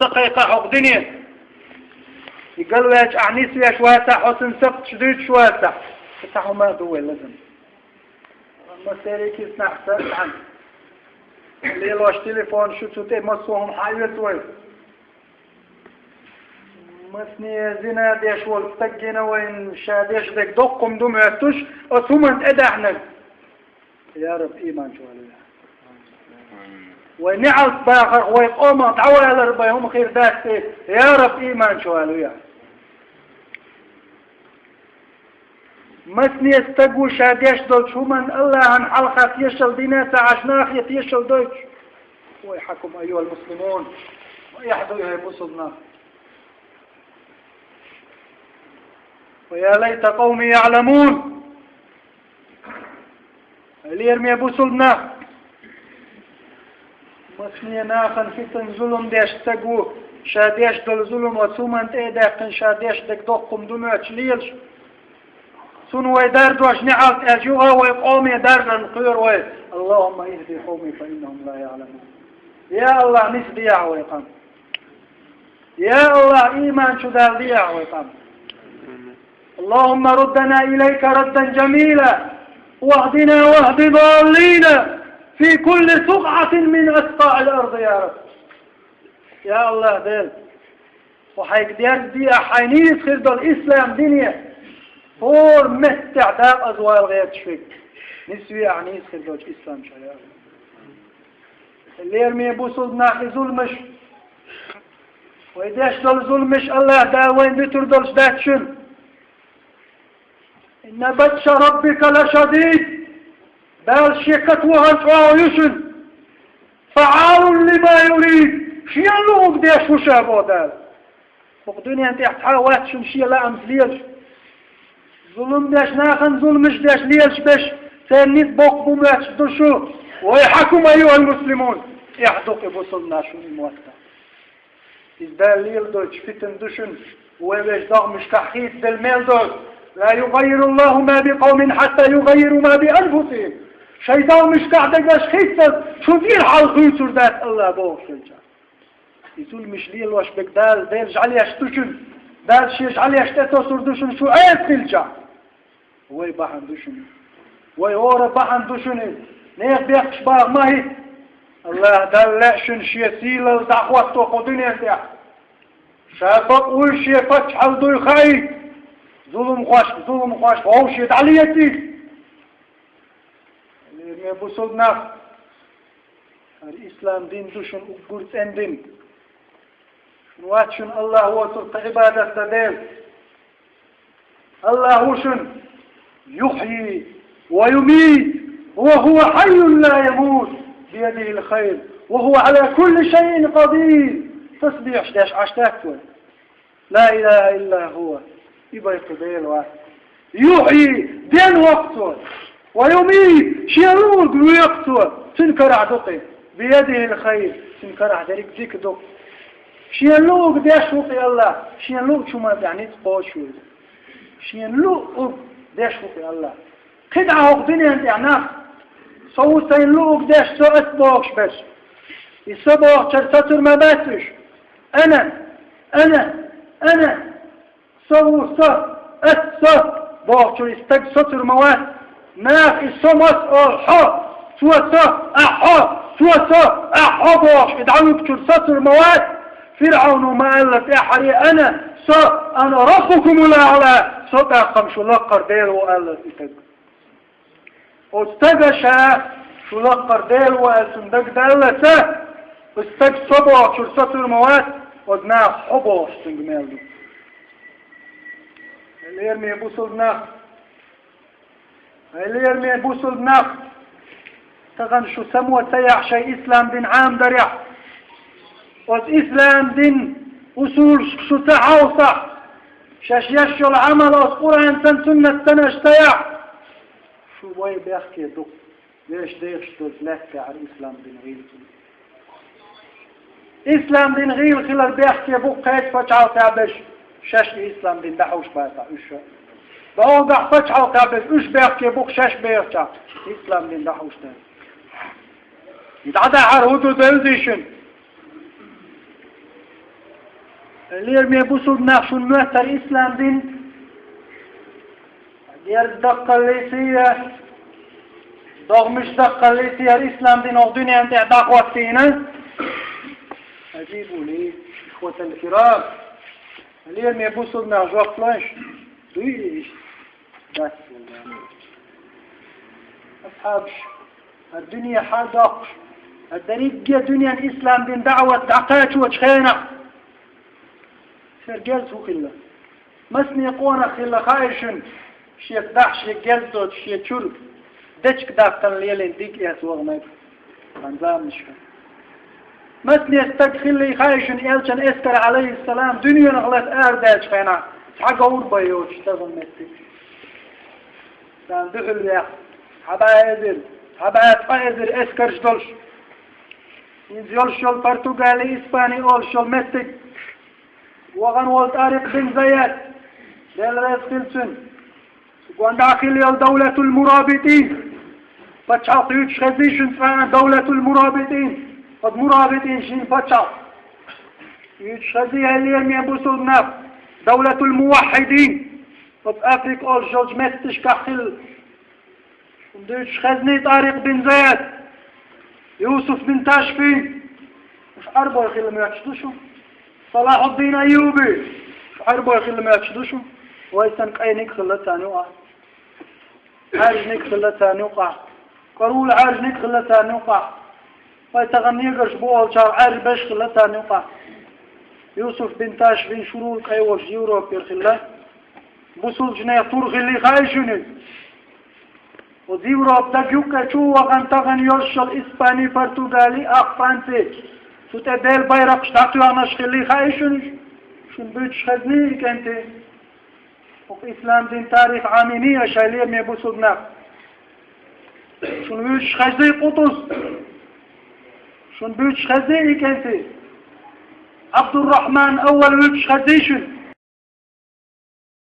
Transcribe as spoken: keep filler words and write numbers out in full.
кхайкха хьо дуьне. И галваьлча ахь нисвеш вацахь, хьо цун сакхташ дуьйцуш вацахь. Цхьа хӀума а ду вай лазам. Амма серикис нах ца цхьан лелош телефон шу цу тӀе массо хӀума хьаоьцу вай. Масне зина деш волу стаг гина вайн ша деш дерг доккхум ду моьттуш, оцу хӀуманна тӀедаьхьнарг. Я Раб, ийман чу валуя. Вай неӀалт бахарх, вай къомах дӀавалар бай хӀума хир дац те, я Раб, ийман чу валуя. Масне стаг ву ша деш долчу хӀуманна Аллахьан хьалха тешал дина ца Ӏаш, нахе тешал дойтуш. Вай хьакум, айюхал муслимун, ма эхь ду хӀай бусулба нах. Ва я лайта къавми яъламун. Лераме бусулба нах. Масне нахана фитан зулум деш стаг ву, ша деш долу зулум оцу хӀуманна тӀе а даьккхина, ша деш дерг доккхум ду моьттуш лелаш. Цунна вай дар дош неӀалт аьлча, юха вай къоме даржарна кхоьру вай. Аллахумма ихди къавми фа иннахум ла яъламун. Я Аллах, нисдехьа вай къам. Я Аллах, ийман чу далдехьа вай къам. اللهم ردنا إليك ردا جميلا واهدنا واهد ضالين في كل سقعة من أسقاع الأرض يا رب. Я Аллах, Дела, хьо хьайга дерг де ахь, хьайн нийса хир долу ислам дине, хӀора меттехь дакъаза вала гӀерташ верг, нисве ахь нийса хир долчу ислам чохь, я Аллах. Лераме бусулба нах, и зуламаш, вай деш долу зуламаш, Аллах Дала вайна дуьтур долуш дац шуна. Инна батша раббика лашадид. Дала шен катвахар чӀогӀа ю шуна. Фаъалун лима юрид. Шен луъург деш ву ша, боху Дала. ХӀокху дуьнен тӀехь цхьа а вац шуна шен лаамца лелаш. Зулум деш, нахана зуламаш деш лелаш берш, церан ницкъ боккха бу моьттуш ду шу. Вай хьакум, айюхал муслимун. ТӀехь ду-кх и бусулба нах шуна и мотт. Иза Дала леладойтуш фитна ду шуна, вай вешан догӀмашкахь хийцаделла мел долу: ла югаййируллаху ма би къавмин хьатта югаййиру ма би анфусихим. Шайн догӀмашкахь дерг аша хийцалц, шуна тӀера хьал хуьйцур дац Аллах, бохуш хилча. И зуламаш лелош берг Дала, Дела жӀаьлеш ду шуна, Дала шен жӀаьлеш тӀетосур ду шуна шу Ӏеса хилча. Вай бахьана ду шуна. Вай хӀора бахьана ду шуна иза. Нехан бехкаш баха ма хӀитта. Аллах Далла лаьа шуна шен сийлалла дӀахӀотто кху дуьнен тӀехь. Ша бакъ вуй, шен паччахьалла дуй хаийта. Зуламхошка, зуламхошка вовшийн дӀалецийта. Лераме бусулба нах, хӀара ислам дин ду шуна уггар цӀена дин. Шуна вац шуна Аллах воцург кхин Ӏибадат дан дела. Аллах ву шуна: юхьйи ва юмит, ва хӀува хьаййун ла ямут, биядихил хайр, ва хӀува Ӏала кулли шайин къадир. Тасбихьаш деш Ӏаш дац вай? Ла илаха илла хӀува. И бакъ Дела вац. Юхьйи, ден воккху Цо. Ва юмит, шен луург воькху Цо. Цуьнан карахь ду-кх и. Биядихил хайр, цуьнан карахь дерриг дика ду-кх. Шен луург деш ву-кх и Аллах, шен луучу хӀуманна тӀехь ницкъ кхочуш ву иза. Шен луург деш ву-кх и Аллах. КхидӀа хӀокху дуьнен тӀехь нах: со ву сайн луург деш, со ас бохуш берш. И со бохучуьра соцур ма бац уьш. Ана, ана, ана. Со ву со, ас со бохучуьра и стаг соцур ма вац. Наха и со мас олу хьо, цо со, ахь хьо, цо со, ахь хьо бохуш и дӀавуьгучуьра соцур ма вац. ФирӀавно ма аьлла тӀаьххьара: «Ана, со, ана раббукумул аъла, со тӀаккха-м шу лаккхара Дела ву», аьлла и стаг. Оцу стага ша шу лаккхара Дела ву аьлла цунна дагадаллалц, оцу стага со бохучуьра соцур ма вац, оцу наха хьо бохуш цуьнга мел ду. Лераме бусулба нах, хьай лераме бусулба нах, тахана шу само ца яхь шайн ислам дин Ӏамадарехь, оцу ислам дин усулашка шу ца хьовсахь, шаьш еш йолу Ӏамал оцу Къуръан санна, суннат санна аша ца яхь, шу вай бехке ду-кх, вешан дехаш долчу лаьттахь ислам дин гӀийла хилар. Ислам дин гӀийла хилар бехке бу-кх кхечу пачхьалкхехь берш, шаьш и ислам дин дӀахьуш бацахь уьш. ДӀогахь пачхьалкхехь берш, уьш бехке бу-кх шаьш бехачохь ислам дин дӀахьуш дерг. И дӀадахьар хӀун ду делла дийшина? Лераме бусулба нах, шуна моьттара ислам дин, дерза даккхаллица я, догӀмаш даккхаллица я ислам дин оха дуьнен тӀа дӀахӀоттийна. Ажибу ли, ихватал кирам. Лераме бусулба нах, жоп лойш, дуй иштта? Дац, валлахӀи. Асхьабаш, хӀара дуьне хьадоккхуш, хӀара дерриге дуьнен ислам дин даӀват дӀакхачочу хенахь, церан герз хӀун хилла? Масане къонах хилла хаьий шуна, шеца дахьа, шен герз доцуш, шен чуьра дечиг даккхана лелийна диг эца ваханарг цхьана заманашкахь? Масане стаг хиллий хаьий шуна, элчан эскар, Ӏалайхиссалам, дуьненах лата арадаьллачу хенахь, цхьа говр бан йоцуш стагана меттиг? Царна дуьхьал веха цхьа бӀе эзар, цхьа бӀе ткъа эзар эскарш долуш, иза йолуш йолу Португали, Испани олуш йолу меттиг. Вахана волу Тарикъ бин Заяд, Дела реза хила цунна. Цу гондахь хилла йолу Давлатул Мурабитин пачхьалкх юьйцуш хезний шуна цкъа а? Давлатул Мурабитин, оцу мурабитин шина пачхьалкх юьйцуш хезний, хӀай лераме бусулба нах? Давлатул Муваххьидин, оцу Африка олуш йолчу меттигашкахь хилла. Шуна дуьйцуш хезний Тарикъ бин Заяд, Юсуф бин Ташфин? Уьш Ӏарбой хилла моьттуш ду шуна? Салахьуддин Айюби? Уьш Ӏарбой хилла моьттуш ду шуна? Вай санна кӀайниг хилла царна юкъахь, Ӏаьржниг хилла царна юкъахь, карула Ӏаьржниг хилла царна юкъахь. Вай тахана неграш бу олучарах Ӏаьржа берш хилла царна юкъахь. Юсуф бин Ташфин шурула кӀай волуш Европера хилла. Бусулбанех тур хиллий хаьий шуна иза? Оцу Европа дага юккъе чу а вахана, тахана йолуш йолу Испани, Португали, ах Франци, цу тӀе Делан байракхаш дӀатоьхнарш хиллий хаьий шуна иза? Шуна буьйцуш хезний и кӀентий? ХӀокху ислам дин тарих Ӏамийний аша, хӀай лераме бусулба нах? Шуна вуьйцуш хезний Къутус? Шуна буьйцуш хезний и кӀентий? Ӏабдуррахьман Аввал вуьйцуш хезний шуна?